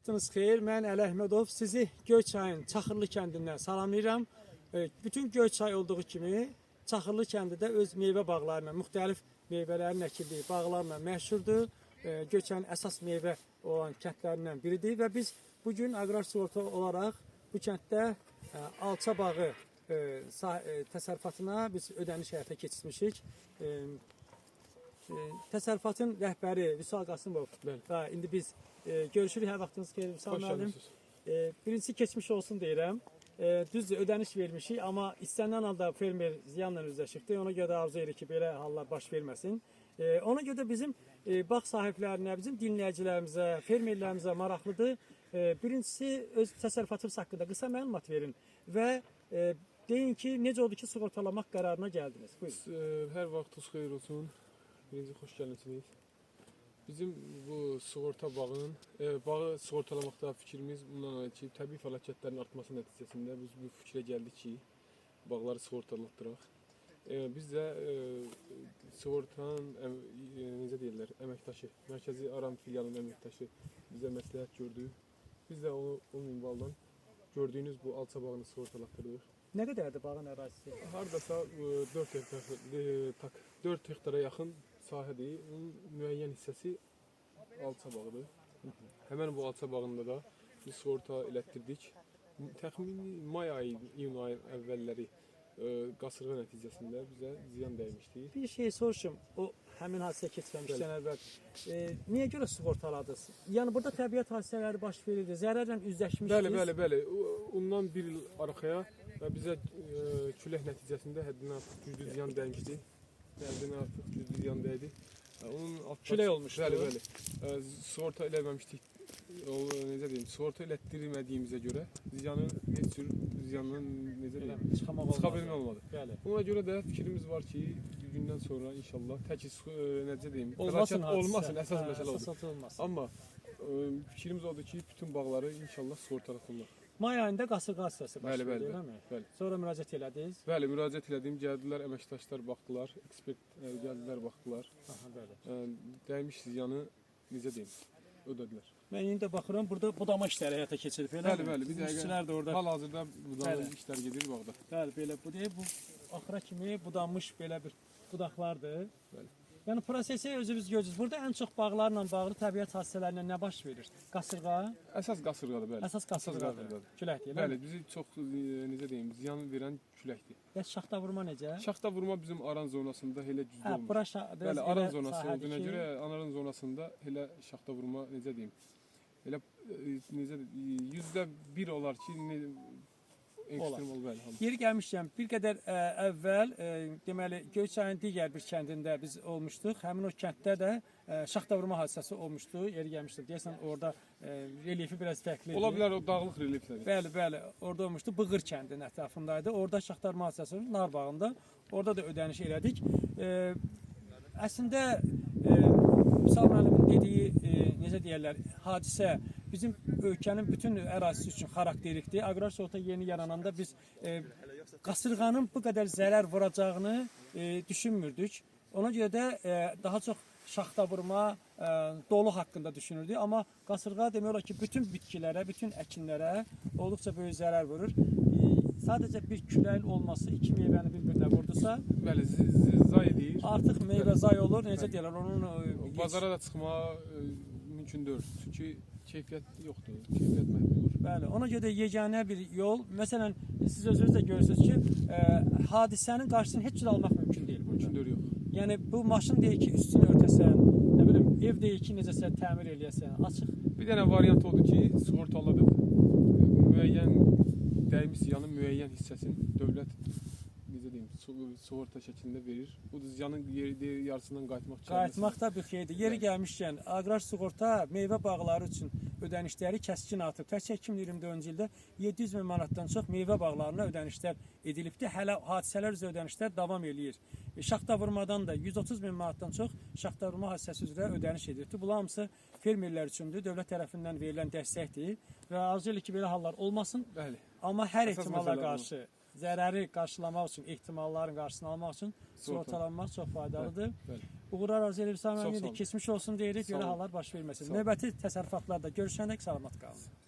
Vaxtınız xeyir. Mən Əli Əhmədov sizi Göyçayın Çaxırlı kəndindən salamlayıram. Bütün Göyçay olduğu kimi Çaxırlı kəndi də öz meyvə bağlarıyla, müxtəlif meyvələrin əkildiyi bağlarla məşhurdur. Göyçayın əsas meyvə olan kəndlərindən biridir və biz bu gün aqrar sığorta olaraq bu kənddə alça bağı təsərrüfatına biz ödəniş həyata keçirmişik. Təsərrüfatın rəhbəri Vüsal Qasımov. Bəli. Və indi biz görüşürük. Hər vaxtınız xeyir Vüsal Xoş müəllim. gəlmisiniz. Birincisi keçmiş olsun deyirəm. Düzdür, ödəniş vermişik, amma istənilən halda fermer ziyanla üzləşibdir. Ona görə də arzu edirik ki, belə hallar baş verməsin. Ona görə də bizim bağ sahiblərinə, bizim dinləyicilərimizə, fermerlərimizə maraqlıdır. Birincisi öz təsərrüfatınız haqqında qısa məlumat verin və deyin ki, necə oldu ki, sığortalamaq qərarına gəldiniz? Buyurun. Hər vaxtınız xeyir olsun. Birinci xoş gəlmisiniz. Bizim bu sığorta bağının, bağı sığortalamaqda fikrimiz bundan olar ki, təbii fəlakətlərin artması nəticəsində biz bu fikrə gəldik ki, bağları sığortalatdıraq. Biz də sığortanın necə deyirlər, əməkdaşı, Mərkəzi Aran filialının əməkdaşı bizə məsləhət gördü. Biz də onu o minvaldan gördüyünüz bu alça bağını sığortalatdırdıq. Nə qədərdir bağın ərazisi? Hardasa 4 hektar, 4 hektara yaxın sahədir. Onun müəyyən hissəsi alça bağıdır. Həmən bu alça bağında da biz sığorta elətdirdik. Təxmini may ayı, iyun ayı əvvəlləri qasırğa nəticəsində bizə ziyan dəymişdi. Bir şey soruşum, o həmin hadisə keçməmişdən əvvəl. Niyə görə sığortaladınız? Yəni burada təbiət hadisələri baş verirdi, zərərlə üzləşmişdiniz. Bəli, bəli, bəli. Ondan bir il arxaya və bizə külək nəticəsində həddindən artıq güclü ziyan dəymişdi. Həddindən artıq güclü ziyan dəydi. Onun alt Külək olmuşdu. Bəli, bəli. Sığorta eləməmişdik. O, necə deyim, sığorta elətdirmədiyimizə görə ziyanı heç cür ziyandan necə deyim, Elə, çıxamaq olmadı. çıxa bilmək olmadı. Bəli. Buna görə də fikrimiz var ki, bir gündən sonra inşallah tək necə deyim, Olmasın fəlakət hadisə. olmasın, əsas Hə, məsələ odur. Əsas olmasın. Amma fikrimiz odur ki, bütün bağları inşallah sığortalatırlar. May ayında qasırğa hadisəsi baş Bəli, verdi, bəli, eləmi? bəli. Sonra müraciət elədiniz. Bəli, müraciət elədim, gəldilər, əməkdaşlar baxdılar, ekspert gəldilər, baxdılar. Aha, bəli. Dəymiş ziyanı necə deyim, ödədilər. Mən indi də baxıram, burada budama işləri həyata keçirilib, eləmi? Bəli, bəli, bir Bizim dəqiqə. İşçilər də orada. Hal-hazırda budama Bəli. işlər gedir bağda. Bəli, belə bu deyil, bu axıra kimi budanmış belə bir budaqlardır. Bəli. Yəni prosesi özünüz görürsünüz. Burada ən çox bağlarla bağlı təbiət hadisələrinə nə baş verir? Qasırğa, Əsas qasırğadır, bəli. əsas qasırğadır. qasırğadır. Küləkdir, elə Bəli, mi? bizi çox necə deyim, ziyan verən küləkdir. Bəs şaxta vurma necə? Şaxta vurma bizim aran zonasında elə güclü Hə, olmur. bura Bəli, aran zonası olduğuna ki, görə aran zonasında elə şaxta vurma necə deyim, elə necə %1 olar ki, ekstrem ol, bəli. hamı. Yeri gəlmişkən bir qədər əvvəl deməli Göyçayın digər bir kəndində biz olmuşduq. Həmin o kənddə də şaxta vurma hadisəsi olmuşdu. Yeri gəlmişdi. Deyəsən orada relyefi biraz fərqli idi. Ola bilər o dağlıq relyeflədir. Bəli, bəli, orada olmuşdu. Bığır kəndinin ətrafındaydı. Orada şaxta vurma hadisəsi olmuşdu, Nar bağında. Orada da ödəniş elədik. Əslində Vüsal müəllimin dediyi, necə deyərlər, hadisə bizim ölkənin bütün ərazisi üçün xarakterikdir. Aqrar sığorta yeni yarananda biz qasırğanın bu qədər zərər vuracağını düşünmürdük. Ona görə də daha çox şaxta vurma, dolu haqqında düşünürdük. Amma qasırğa demək olar ki, bütün bitkilərə, bütün əkinlərə olduqca böyük zərər vurur. Sadəcə bir küləyin olması iki meyvəni bir-birinə vurdusa, Bəli, zay eləyir. artıq meyvə zay olur. Necə deyirlər, onun Bazara da çıxmaq mümkün deyil. Çünki keyfiyyət yoxdur. Keyfiyyət məhv olur. Bəli, ona görə də yeganə bir yol, məsələn, siz özünüz də görürsünüz ki, hadisənin qarşısını heç cür almaq mümkün deyil burada. Mümkün deyil, yox. Yəni bu maşın deyil ki, üstünü örtəsən, nə bilim, ev deyil ki, necəsə təmir eləyəsən. Açıq. Bir dənə variant odur ki, sığortaladıb müəyyən dəymiş ziyanın müəyyən hissəsini dövlət necə deyim, sığorta şəklində verir. Bu da ziyanın yarısından qayıtmaq üçün. Qayıtmaq da bir xeyirdir. Yeri gəlmişkən, aqrar sığorta meyvə bağları üçün ödənişləri kəskin artıb. Təkcə 2024-cü ildə 700 min manatdan çox meyvə bağlarına ödənişlər edilibdir. Hələ hadisələr üzrə ödənişlər davam eləyir. Şaxta vurmadan da 130 min manatdan çox şaxta vurma hadisəsi üzrə ödəniş edilibdir. Bu hamısı fermerlər üçündür. Dövlət tərəfindən verilən dəstəkdir və arzu edirik ki, belə hallar olmasın. Bəli. Amma hər Əsas ehtimala məsələ o. qarşı zərəri qarşılamaq üçün, ehtimalların qarşısını almaq üçün Sığorta. sığortalanmaq çox faydalıdır. Bəli. Uğurlar arzu edirik Vüsal Çox müəllim. sağ olun. Keçmiş olsun deyirik, Sağ belə olun. hallar baş verməsin. Sağ olun. Növbəti təsərrüfatlarda görüşənək salamat qalın.